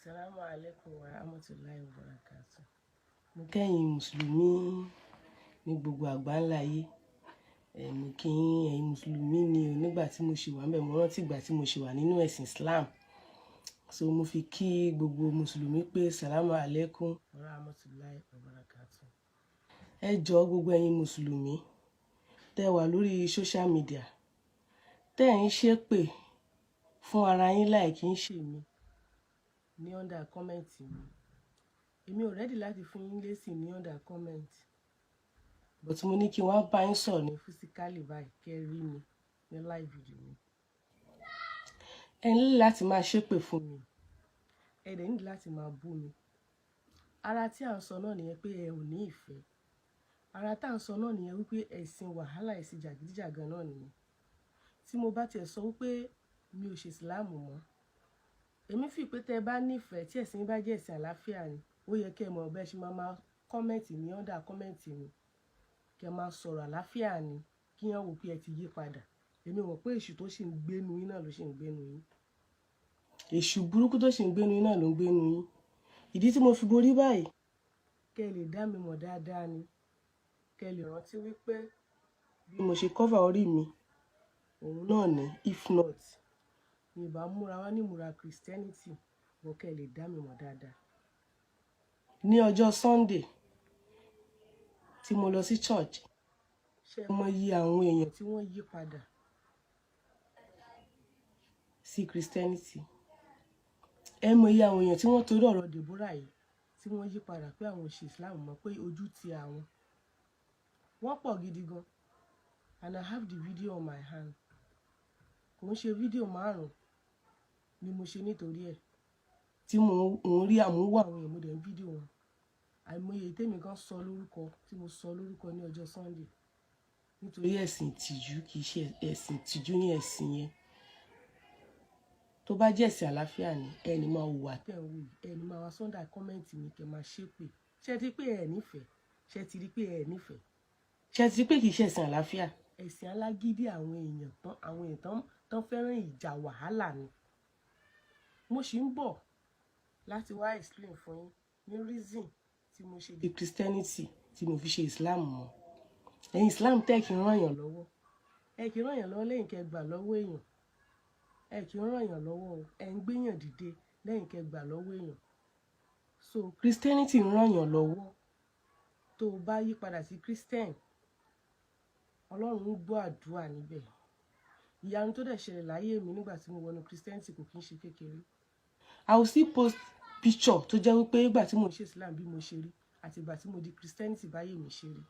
Assalamu alaikum wa rahmatulahi wa barakatuh. Mo kẹ́yìn Mùsùlùmí ní gbogbo àgbáńlá ayé. Mo kí yín, ẹ̀yin Mùsùlùmí ni o. Nígbà tí mo ṣì wà ńbẹ̀, mo rántí ìgbà tí mo ṣì wà nínú ẹ̀sìn Islam. So mo fi kí gbogbo Mùsùlùmí pé Assalamu alaikum wa rahmatulahi wa barakatuh. Ẹ jọ̀ọ́, gbogbo ẹ̀yin Mùsùlùmí tẹ́ wà lórí social media, tẹ́ ẹ̀ ń ṣépè fún ara yín láì kí ń ṣe mí ní under comment mi. Èmi ò ready láti fún yín lésì ní under comment, but mo ní kí wọ́n bá yín sọ̀rọ̀ ní physically báyìí, kẹ́ ẹ rí mi ní live video mi. Ẹ ní láti máa ṣépè fún mi, ẹ dẹ̀ ní láti máa bú mi. Ara tí à ń sọ náà nìyẹn pé ẹ ò ní ìfẹ́. Ara tá à ń sọ náà nìyẹn wípé ẹ̀sìn wàhálà, ẹ̀sìn jàgídíjàgan náà nìyẹn. Tí mo bá tiẹ̀ sọ wípé mi ò ṣe ìsìláàmù mọ́, èmi fi pé tẹ́ ẹ bá nífẹ̀ẹ́, tí ẹ̀sìn bá jẹ́ ẹ̀sìn àlàáfíà ni, ó yẹ kí ẹ mọ̀ bẹ́ẹ̀ ṣe máa máa comment ní under comment mi, kí ẹ máa sọ̀rọ̀ àlàáfíà ni, kí wọ́n wò pé ẹ ti yí padà. Èmi mọ̀ pé èṣù tó sì ń gbénu yín náà ló sì ń gbénu yín. Èṣù burúkú tó sì ń gbénu yín náà ló ń gbénu yín. Ìdí tí mo fi borí báyìí, kẹ́ ẹ lè dá mi mọ̀ dáadáa ni, kẹ́ ẹ lè rántí wípé bí mo ṣe cover orí mi, òun náà ní. If not, mi ò bá múra wá ní ìmúra Christianity bọ́, kẹ́ ẹ lè dá mi mọ̀ dáadáa. Ní ọjọ́ Sunday tí mo lọ sí church, ṣé ẹ mọ iye àwọn èèyàn tí wọ́n yí padà sí Christianity? Ẹ mọ iye àwọn èèyàn tí wọ́n torí ọ̀rọ̀ Deborah yìí tí wọ́n yí padà pé àwọn ò ṣe Islam mọ́, pé ojú ti àwọn? Wọ́n pọ̀ gidi gan, and I have the video on my hand. Kò ń ṣe fídíò márùn-ún ni mo ṣe nítorí ẹ̀ tí mò ń rí àmúwò àwọn èèyàn, mo dẹ̀ ń fídíò wọn. Àìmọye tèmi gan sọ lórúkọ tí mo sọ lórúkọ ní ọjọ́ Sunday, nítorí ẹ̀sìn ìtìjú. Kì í ṣe ẹ̀sìn ìtìjú ní ẹ̀sìn yẹn. Tó bá jẹ́ ẹ̀sìn àlàáfíà ni, ẹni máa hùwà tẹ̀ ń wù yìí, ẹni máa wá s'under comment mi kẹ́ máa ṣépè. Ṣé ti pé ẹ nífẹ̀ẹ́? Ṣé ti rí pé ẹ nífẹ̀ẹ́? Ṣé ti rí pé kì í ṣe ẹ̀sìn àlàáfíà? Ẹ̀sìn alágídí, àwọn èèyàn tán, àwọn èèyàn tán tán fẹ́ràn ìjà, wàhálà ni. Mo sì ń bọ̀ láti wá explain fún yín ní reason tí mo ṣe di Christianity, tí mo fi ṣe Islam mọ́. Ẹ̀yin Islam tẹ́ kì í ràn yàn lọ́wọ́, ẹ kì í ràn yàn lọ́wọ́ lẹ́yìn kẹ́ gbà lọ́wọ́ èèyàn. Ẹ kì í ràn yàn lọ́wọ́ o. Ẹ ń gbéyàn dìde lẹ́yìn kẹ́ gbà lọ́wọ́ èèyàn. So Christianity ń ràn yàn lọ́wọ́. Tó o bá yí padà sí Christian, Ọlọ́run ń gbọ́ àdúrà níbẹ̀. Ìyanu tó dẹ̀ ṣẹlẹ̀ láyé mi nígbà tí mo wọnú Christianity kò kí ń ṣe kékeré. I will still post picture tó jẹ́ wípé ìgbà tí mo ṣe Islam bí mo ṣe rí, àti ìgbà tí mo di Christianity báyé mi ṣe rí.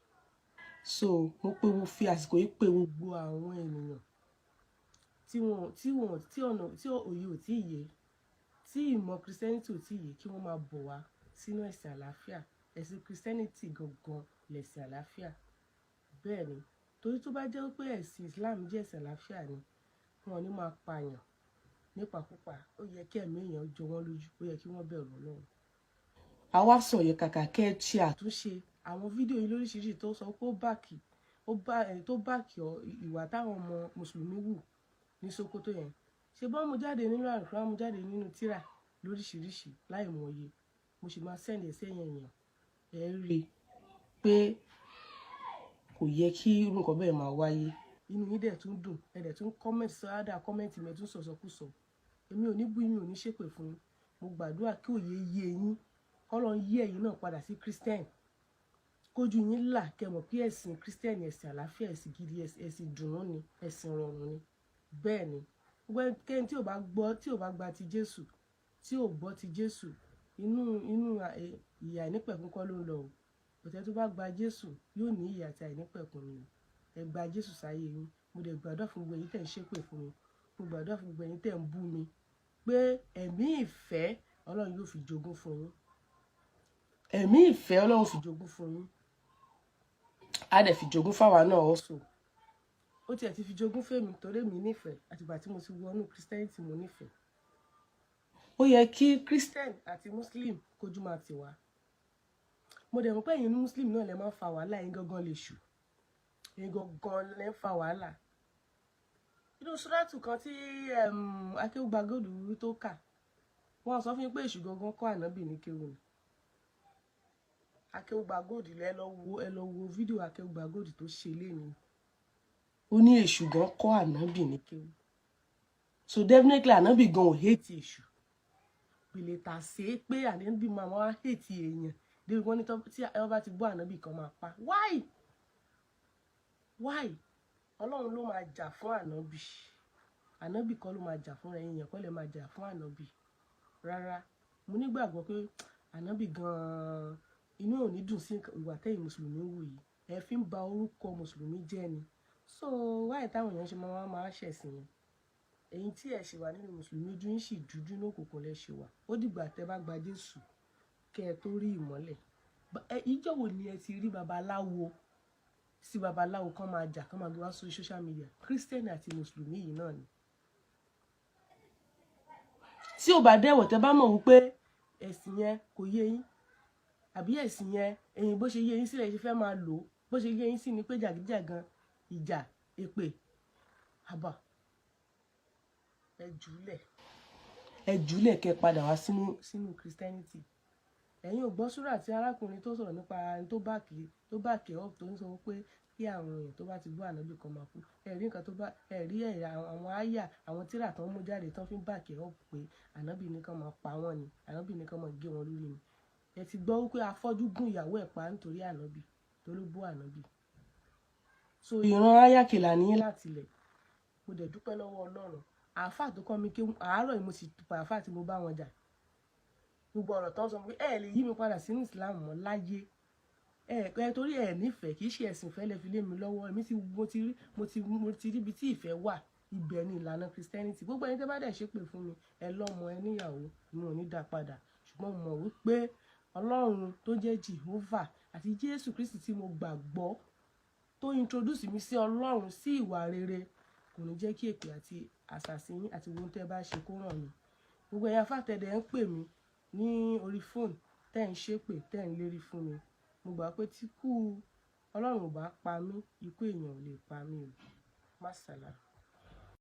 So mo pé, mo fi àsìkò yìí pé gbogbo àwọn ènìyàn tí wọn tí ọ̀nà tí òye ò tí ì yé, tí ìmọ̀ Christianity ò tí ì yé, kí wọ́n máa bọ̀ wá sínú ẹ̀sìn àlàáfíà. Ẹ̀sìn Christianity gangan lẹ̀sìn àlàáfíà. Bẹ́ẹ̀ ni, torí tó bá jẹ́ pé ẹ̀sìn Islam jẹ́ ẹ̀sìn àlàáfíà ni, wọn ò ní máa pààyàn nípakúpa. Ó yẹ kí ẹ̀mí èèyàn jọ wọ́n lójú, ó yẹ kí wọ́n bẹ̀rù Ọlọ́run. Àwa sọ yẹ kàkà kẹ́ ẹ ṣe àtúnṣe àwọn fídíò yìí lóríṣiríṣi tó sọ pé ó back, ó bá ẹ tó back ọ ìwà táwọn ọmọ mùsùlùmí wù ní Sókótó yẹn. Ṣe bọ́n mú jáde nínú àlùkùránì, mú jáde nínú tírà lóríṣiríṣi láì mọye. Mo sì máa send ẹ̀ sẹ́yìn èèyàn. Ẹ rí i pé kò yẹ kí irú nǹkan bẹ́ẹ̀ máa wáyé. Inú yín dẹ̀ tún dùn, ẹ dẹ̀ tún comment sọ́dà comment mi, ẹ tún sọ̀sọkúsọ. Èmi ò ní bú yín, mi ò ní ṣépè fún yín. Mo gbàdúrà kí òye yé yín, kọ́lọ́ ń yí ẹ̀yin náà padà sí Christian, kójú yín là, kẹ́ mọ̀ pé ẹ̀sìn Christian, ẹ̀sìn àlàáfíà, ẹ̀sìn gidi, ẹ̀sìn ìdùnnú ni, ẹ̀sìn rọrùn ni. Bẹ́ẹ̀ ni, gbogbo ẹnikẹ́ni tí ò bá gbọ́, tí ò bá gba ti Jésù, tí ò gbọ́ ti Jésù, inú ìyà àìnípẹ̀kun kọ́ ló ń lọ o. Bọ̀tẹ́ tó bá gba Jésù yóò ní ìyà àti àìnípẹ̀kun ni. Ẹ gba Jésù sáyé yín. Mo dẹ̀ gbàdúrà fún gbogbo ẹ̀yin tẹ̀ ń ṣépè fún mi, mo gbàdúrà fún gbogbo ẹ̀yin tẹ̀ ń bú mi pé ẹ̀mí ìfẹ́ Ọlọ́run yóò fi jogún fún yín. Ẹ̀mí ìfẹ́ Ọlọ́run fi jogún fún yín, á dẹ̀ fi jogún fáwa náà also. Ó tiẹ̀ ti fi jogún fèmí, torí èmi nífẹ̀ẹ́. Àtìgbà tí mo ti wọnú Christianity, mo nífẹ̀ẹ́. Ó yẹ kí Christian àti Muslim kójú máa tì wá. Mo dẹ̀ mọ̀ pé ẹ̀yin Muslim náà lè máa ń fa wàhálà. Ẹ̀yin gangan lè ṣù, ẹ̀yin gangan lè ń fa wàhálà. Inú sùràtù kan tí Akéwùgbà Gold tó kà, mo Wọ́n sọ fún yín pé èṣù gangan kọ́ ànábì ní kéwù ni. Akéwùgbà Gold, ẹ lọ wo fídíò Akéwùgbà Gold tó ṣe léni. Ó ní èṣù gan kọ́ ànábì ní kéwù, so definitely ànábì gan ò hate èṣù bìlẹ̀ tà sí pé ànábì máa wá hate èèyàn débi wọ́n ní tí ẹ bá ti gbọ́ ànábì kan máa pa. Why, why? Ọlọ́run ló máa jà fún ànábì, ànábì kọ́ ló máa jà fún rẹ̀. Èèyàn kọ́ lè máa jà fún ànábì rárá. Mo nígbàgbọ́ pé ànábì gan-an inú ò ní dùn sí ìwà tẹ́yìn mùsùlùmí wù yìí. Ẹ fi ń ba orúkọ mùsùlùmí jẹ́ ni. So wáyé táwọn èèyàn ṣe máa máa ṣẹ̀sìn yẹn? Èyí tí ẹ ṣì wà nínú mùsùlùmí, ojú yín sì dúdú, ní òkùnkùn lẹ ṣe wà. Ó dìgbà tẹ́ bá gba Jésù kẹ́ ẹ tó rí ìmọ́lẹ̀. Ìjọ́ wo ni ẹ ti rí babaláwo sí babaláwo kan máa jà, kan máa gbé wá sórí social media? Christian àti mùsùlùmí yìí náà ni. Tí ò bá dẹ̀wọ̀, tẹ́ bá mọ̀ wípé ẹ̀sìn yẹn kò yé yín, àbí ẹ̀sìn yẹn èyí bó ṣe yé yín sílẹ̀ ṣe fẹ́ máa lò ó, bó ṣe yé yín sí ni pé jàgídíjàgan, ìjà, èpè, àbà, ẹ jùúlẹ̀, ẹ jùúlẹ̀, kẹ́ padà wá sínú Christianity. Ẹ̀yin ò gbọ́ súrà tí arákùnrin tó sọ̀rọ̀ nípa ẹni tó back up, tó ń sọ pé kí àwọn èèyàn tó bá ti gbọ́ ànábì kan máa kú? Ẹ̀rí nǹkan tó bá ẹ̀rí ẹ̀rí àwọn àyà, àwọn tírà tó ń mú jáde tó fi ń back up pé ànábì ní kán máa pa wọ́n ni, ànábì ní kán máa gé wọn lórí ni. Ẹ ti gbọ́ wípé afọ́jú gún ìyàwó ẹ̀ pa nítorí ànábì tó ló bú ànábì. So ìran ayákẹ́là ní láti ilẹ̀. Mo dẹ̀ dúpẹ́ lọ́wọ́ Ọlọ́run. Àáfàá tó kọ́ mi kí àárọ̀ yìí, mo sì pa àáfàá tí mo bá wọn jà. Gbogbo ọ̀rọ̀ tó ń sọ pé ẹ lè yí mi padà sínú Islam mọ́ láyé ẹ ẹ, torí ẹ nífẹ̀ẹ́, kì í ṣe ẹ̀sìn ìfẹ́ lẹ fi lé mi lọ́wọ́. Èmi ti mo ti rí ibi tí ìfẹ́ wà, ibẹ̀ ni ìlànà Christianity. Gbogbo ẹni tẹ́ bá dẹ̀ ṣépè fún mi, ẹ lọ́mọ, ẹ níyàwó, mi ò ní dá padà. Ṣùgbọ́n mo mọ̀ wípé Ọlọ́run tó jẹ́ Jehovah àti Jésù Kristi tí mo gbàgbọ́, tó introduce mi sí Ọlọ́run, sí ìwà rere, kò ní jẹ́ kí èpè àti àṣàsí yín àti ohun tẹ́ bá ṣe kó ràn mí. Gbogbo ẹ̀yin afátẹ̀dẹ̀ ń pè mí ní orí fóònù, tẹ́ ń ṣépè, tẹ́ ń lérí fún mi, mo gbà pé tí kú Ọlọ́run ò bá pa mí, ikú èèyàn ò lè pa mí o. Má sàlà.